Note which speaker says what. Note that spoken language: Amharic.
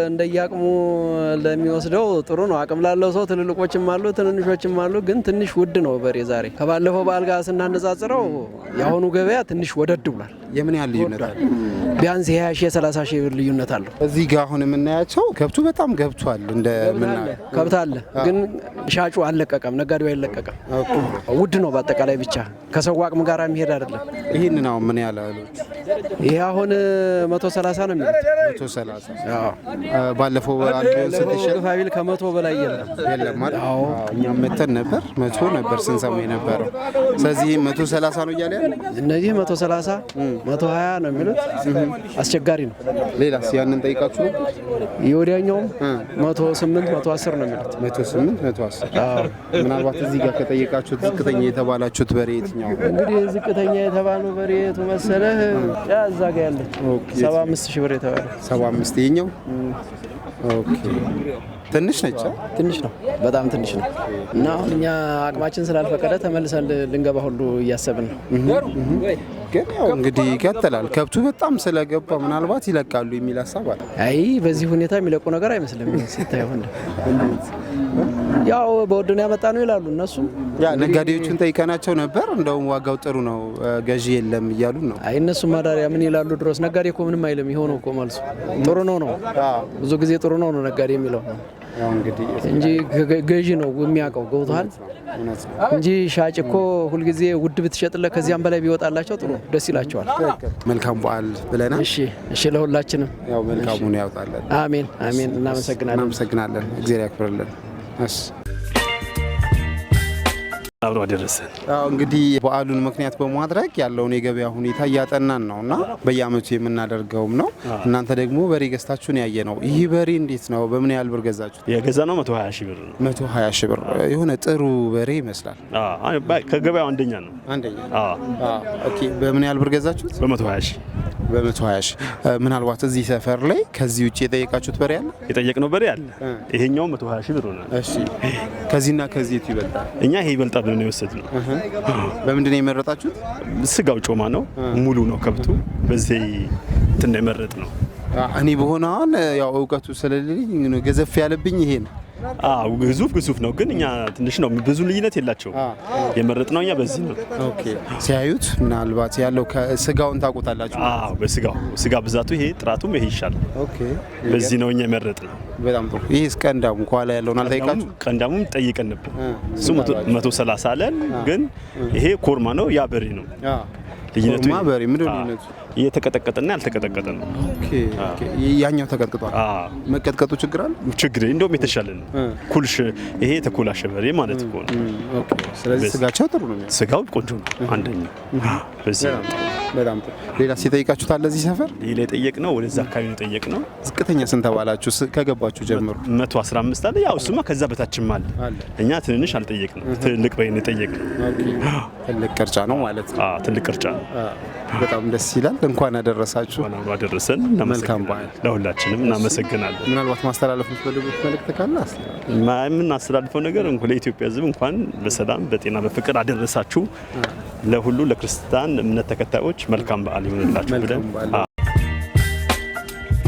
Speaker 1: እንደየአቅሙ ለሚወስደው ጥሩ ነው። አቅም ላለው ሰው ትልልቆችም አሉ፣ ትንንሾችም አሉ። ግን ትንሽ ውድ ነው በሬ ዛሬ ከባለፈው በዓል ጋር ስናነጻጽረው የአሁኑ ገበያ ትንሽ ወደድ ብሏል።
Speaker 2: የምን ያህል ልዩነት አለ?
Speaker 1: ቢያንስ የ20 ሺህ የ30 ሺህ ብር ልዩነት አለው።
Speaker 2: እዚህ ጋር አሁን የምናያቸው ከብቱ በጣም ገብቷል እንደምናየው።
Speaker 1: ከብት አለ፣ ግን ሻጩ አልለቀቀም፣ ነጋዴው አይለቀቀም። ውድ ነው በአጠቃላይ ብቻ ከሰው አቅም ጋር የሚሄድ አይደለም።
Speaker 2: ይህንን አሁን ምን ያህል አሉ?
Speaker 1: ይሄ አሁን 130 ነው የሚሉት።
Speaker 2: 130። ባለፈው አንድ ስንት ይሸጥ?
Speaker 1: ግፋ ቢል ከ100 በላይ የለም።
Speaker 2: የለም አይደል? እኛም መተን ነበር፣ 100 ነበር ስንሰማ የነበረው። ስለዚህ 130 ነው እያለ ያለ።
Speaker 1: እነዚህ 130፣ 120 ነው የሚሉት። አስቸጋሪ ነው።
Speaker 2: ሌላስ ያንን ጠይቃችሁ ነበር?
Speaker 1: የወዲያኛውም 108፣ 110 ነው የሚሉት።
Speaker 2: 108፣ 110። ምናልባት እዚህ ጋር ከጠየቃችሁት ዝቅተኛ የተባላችሁት በሬ የትኛው?
Speaker 1: እንግዲህ ዝቅተኛ የተባለው በሬ የቱ መሰለህ? ያ እዛ ጋ ያለች 75 ሺህ ብር የተባለው።
Speaker 2: 75 ይኸኛው። Okay፣ ትንሽ ነች። አ?
Speaker 1: ትንሽ ነው፣ በጣም ትንሽ ነው። እና አሁን እኛ አቅማችን ስላልፈቀደ ተመልሰን ልንገባ ሁሉ እያሰብን ነው።
Speaker 2: ግን ያው እንግዲህ ይቀጥላል። ከብቱ በጣም ስለገባ ምናልባት ይለቃሉ የሚል ሀሳብ አለ።
Speaker 1: አይ፣ በዚህ ሁኔታ የሚለቁ ነገር አይመስልም ሲታየው። ያው በውድ ነው ያመጣ ነው ይላሉ እነሱም።
Speaker 2: ያ ነጋዴዎቹን ጠይቀናቸው ነበር። እንደውም ዋጋው ጥሩ ነው፣ ገዢ የለም እያሉ ነው።
Speaker 1: አይ፣ እነሱም ማዳሪያ ምን ይላሉ? ድሮስ ነጋዴ እኮ ምንም አይልም። የሆነው እኮ መልሱ ጥሩ ነው ነው፣ ብዙ ጊዜ ጥሩ ነው ነው ነጋዴ የሚለው
Speaker 2: ያው እንግዲህ
Speaker 1: እንጂ ገዢ ነው የሚያውቀው። ገብቶሃል?
Speaker 2: እውነት ነው።
Speaker 1: እንጂ ሻጭ እኮ ሁልጊዜ ውድ ብትሸጥለት ከዚያም በላይ ቢወጣላቸው ጥሩ ደስ ይላቸዋል።
Speaker 2: መልካም በዓል ብለናል።
Speaker 1: እሺ እሺ፣ ለሁላችንም።
Speaker 2: ያው መልካሙን ያውጣለን።
Speaker 1: አሜን አሜን። እናመሰግናለን።
Speaker 2: እናመሰግናለን። እግዚአብሔር ያክብርልን። እሺ።
Speaker 3: አብሮ አደረሰን።
Speaker 2: አዎ፣ እንግዲህ በዓሉን ምክንያት በማድረግ ያለውን የገበያ ሁኔታ እያጠናን ነው እና በየዓመቱ የምናደርገውም ነው። እናንተ ደግሞ በሬ ገዝታችሁን ያየ ነው። ይህ በሬ እንዴት ነው? በምን ያህል ብር ገዛችሁት?
Speaker 3: የገዛ ነው 120 ሺህ ብር ነው።
Speaker 2: 120 ሺህ ብር። የሆነ ጥሩ በሬ ይመስላል።
Speaker 3: ከገበያው አንደኛ ነው።
Speaker 2: አንደኛ። Okay። በምን ያህል ብር ገዛችሁት?
Speaker 3: በ120 ሺህ።
Speaker 2: በ120 ሺህ። ምናልባት እዚህ ሰፈር ላይ ከዚህ ውጭ የጠየቃችሁት በሬ አለ?
Speaker 3: የጠየቅነው በሬ አለ። ይሄኛው 120 ሺህ ብር ሆነ።
Speaker 2: እሺ። ከዚህና ከዚህ የቱ ይበልጣል?
Speaker 3: እኛ ይሄ ይበልጣል ብለን ነው የወሰድነው።
Speaker 2: በምንድን ነው የመረጣችሁት?
Speaker 3: ስጋው ጮማ ነው፣ ሙሉ ነው ከብቱ። በዚህ እንትን ነው የመረጥነው።
Speaker 2: እኔ በሆነ አሁን ያው እውቀቱ ስለሌለኝ ገዘፍ ያለብኝ ይሄ ነው።
Speaker 3: አዎ፣ ግዙፍ ግዙፍ ነው፣ ግን እኛ ትንሽ ነው፣ ብዙ ልዩነት የላቸውም። የመረጥነው እኛ በዚህ ነው።
Speaker 2: Okay፣ ሲያዩት ምናልባት ያለው ስጋውን ታውቁታላችሁ።
Speaker 3: አዎ፣ በስጋው ስጋ ብዛቱ ይሄ ጥራቱም ይሄ ይሻላል። በዚህ ነው እኛ የመረጥነው።
Speaker 2: በጣም ጥሩ። ይህ ቀንዳሙ ከኋላ ያለውን አልጠይቃችሁ?
Speaker 3: ቀንዳሙም ጠይቀን ነበር። እሱ 130 አለን፣ ግን ይሄ ኮርማ ነው፣ ያ በሬ ነው። ልዩነቱ
Speaker 2: ኮርማ በሬ ምንድን ነው ልዩነቱ?
Speaker 3: የተቀጠቀጠና ያልተቀጠቀጠ ነው።
Speaker 2: Okay፣ ያኛው ተቀጥቅጧል። መቀጥቀጡ ችግር አለ?
Speaker 3: ችግር እንደውም የተሻለ ነው። ኩልሽ ይሄ የተኮላሸ በሬ ማለት እኮ ነው።
Speaker 2: Okay። ስለዚህ ስጋቸው ጥሩ ነው።
Speaker 3: ስጋው ቆንጆ ነው። አንደኛ በዚህ ነው።
Speaker 2: በጣም ጥሩ። ሌላ ሲጠይቃችሁት አለ እዚህ ሰፈር?
Speaker 3: ሌላ የጠየቅነው ወደዛ አካባቢ ነው የጠየቅነው።
Speaker 2: ዝቅተኛ ስንት ተባላችሁ ከገባችሁ ጀምሮ?
Speaker 3: 115 አለ። ያው እሱማ ከዛ በታችም አለ። እኛ ትንንሽ አልጠየቅንም። ትልቅ በሬ ነው የጠየቅነው።
Speaker 2: ትልቅ ቅርጫ ነው ማለት ነው።
Speaker 3: አዎ፣ ትልቅ ቅርጫ ነው።
Speaker 2: በጣም ደስ ይላል። እንኳን አደረሳችሁ።
Speaker 3: እንኳን አብሮ አደረሰን።
Speaker 2: መልካም በዓል።
Speaker 3: ለሁላችንም እናመሰግናለን።
Speaker 2: ምናልባት ማስተላለፍ የምትፈልጉት መልእክት ካለ አስተላልፉ።
Speaker 3: የምናስተላልፈው ነገር እንኳን ለኢትዮጵያ ሕዝብ እንኳን በሰላም በጤና በፍቅር አደረሳችሁ። ለሁሉ ለክርስቲያን እምነት ተከታዮች መልካም በዓል ይሁንላችሁ ብለን
Speaker 2: መልካም በዓል።